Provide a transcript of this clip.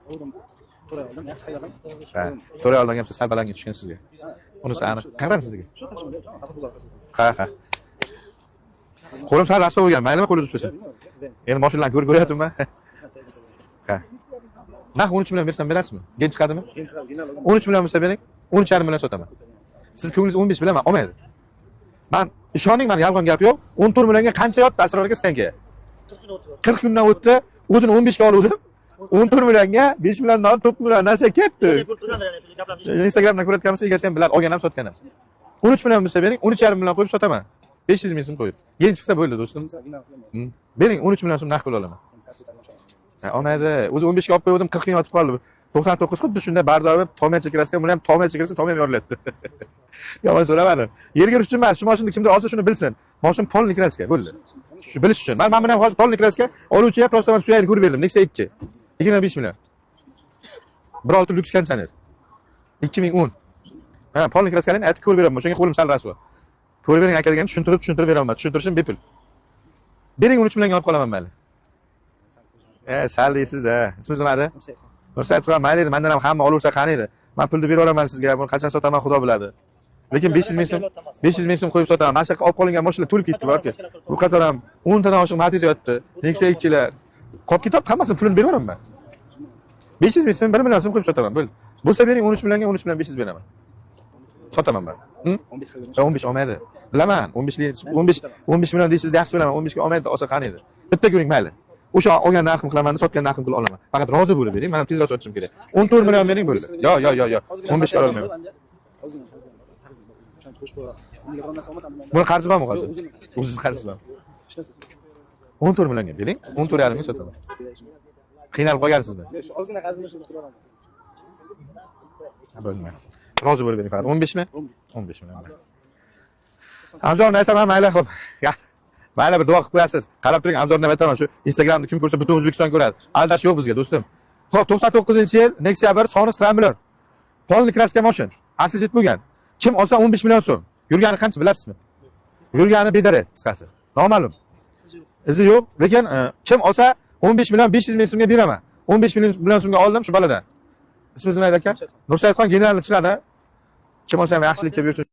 Oldim. To'ray oldim, yaxshi haydadim. Ha, to'ray olmagan sal balanga tushgan sizga. Unisi aniq. Qayerdan sizniki? Shu qashqadaryo, Taxta bozor orqasida. Ha. Qo'lim sal rasvo bo'lgan. Maylimi qo'lingizni ushlasa? Endi mashinalarni ko'rib ko'ryapman. Ha. Narx 13 million bersam berasizmi? Gen chiqadimi? Keyin chiqadi, general oldim. 13 million bo'lsa bering, 13,5 million sotaman. Siz ko'nglingiz 15 bilaman, olmaydi. Man ishoning, man yolg'on gap yo'q. 14 millionga qancha yotdi Asror aka stanka? 40 kundan o'tdi, o'zini 15 ga oluvdim. 14 millionga 5 million 9 million narsa ketdi. Instagramdan ko'rayotgan bo'lsa, egasi ham biladi, olgan ham, sotgan ham. 13 million bo'lsa bering, 13,5 million qo'yib sotaman. 500 ming so'm qo'yib. Gen chiqsa bo'ldi, do'stim. General qilaman. Bering, 13 million so'm naqd pul olaman. Ha, olmaydi. O'zi 15 ga olib qo'ygandim, 40 kun yotib qoldi. 99 xuddi shunday bardovi tomiyacha краска, buni ham tomiyacha kirsa, tomi ham yorilyapti. Yomon so'ramadim. Yerga urish uchun emas, shu mashinani kimdir olsa shuni bilsin. Mashina полный краска bo'ldi. Shu bilish uchun. Man buni ham hozir полный краска oluvchiga просто man suyagini ko'rib berdim. Nexia 2. 25 million. 1.6 lyuks konditsioner. 2010. Ha, полный краска ni aytib ko'rib beraman. Shunga qo'lim sal rasvo. Ko'rib bering aka degan, tushuntirib tushuntirib beraman. Tushuntirishim bepul. Bering, 13 millionga olib qolaman mayli. Sal deysiz-da. Ismingiz nima edi? Nursayid qilaman, mayli edi, mandan ham hamma olaversa qani edi. Man pulni berib yuboraman sizga, buni qachon sotaman xudo biladi. Lekin 500 ming so'm, 500 ming so'm qo'yib sotaman. Mana shu yoqqa olib qolingan mashinalar to'lib ketdi, borki. Bu qator ham 10 tadan oshiq Matiz yotdi. Nexia 2lar. Qolib ketyapti, hammasini pulini berib yuboraman. 500 ming so'm, 1 million so'm qo'yib sotaman, bo'ldi. Bo'lsa bering 13 millionga, 13 million 500 beraman. Sotaman man. 15 qilib. 15 olmaydi. Bilaman, 15 lik 15 15 million deysiz, yaxshi bilaman, 15 ga olmaydi, olsa qani edi. Bitta ko'ring mayli. O'sha olgan narxim qilaman, sotgan narxim qilib olaman. Faqat rozi bo'lib bering, men ham tezroq sotishim kerak. 14 million bering bo'ldi. Yo, yo, yo, yo. 15 ga ololmayman. Ozgina qo'shib qo'yaman. Unga biror narsa olmasam. Buni qarzi bormi hozir? O'zingiz qarzi bor. 14 millionga bering, 14,5 ga sotaman. Qiynalib qolgansizmi? Shu ozgina qarzimni shu turaman. Bo'lmaydi. Rozi bo'lib bering faqat. 15 mi? 15 million. Amjonni aytaman, mayli, xo'p. Ya. Mayli, bir duo qilib qo'yasiz. Qarab turing, Amjonni aytaman, shu Instagramda kim ko'rsa butun O'zbekiston ko'radi. Aldash yo'q bizga, do'stim. Xo'p, 99-yil Nexia 1 soni Scrambler. Полный краска mashina. Asli bo'lgan. Kim olsa 15 million so'm. Yurgani qancha bilasizmi? Yurgani bedarak, qisqasi. Noma'lum. Izi yo'q, lekin kim olsa 15 million 500 ming so'mga beraman. 15 million so'mga oldim shu boladan. Ismingiz nima edi aka? Nursaidxon generalni chiqadi. Kim olsa ham yaxshilikka buyursin.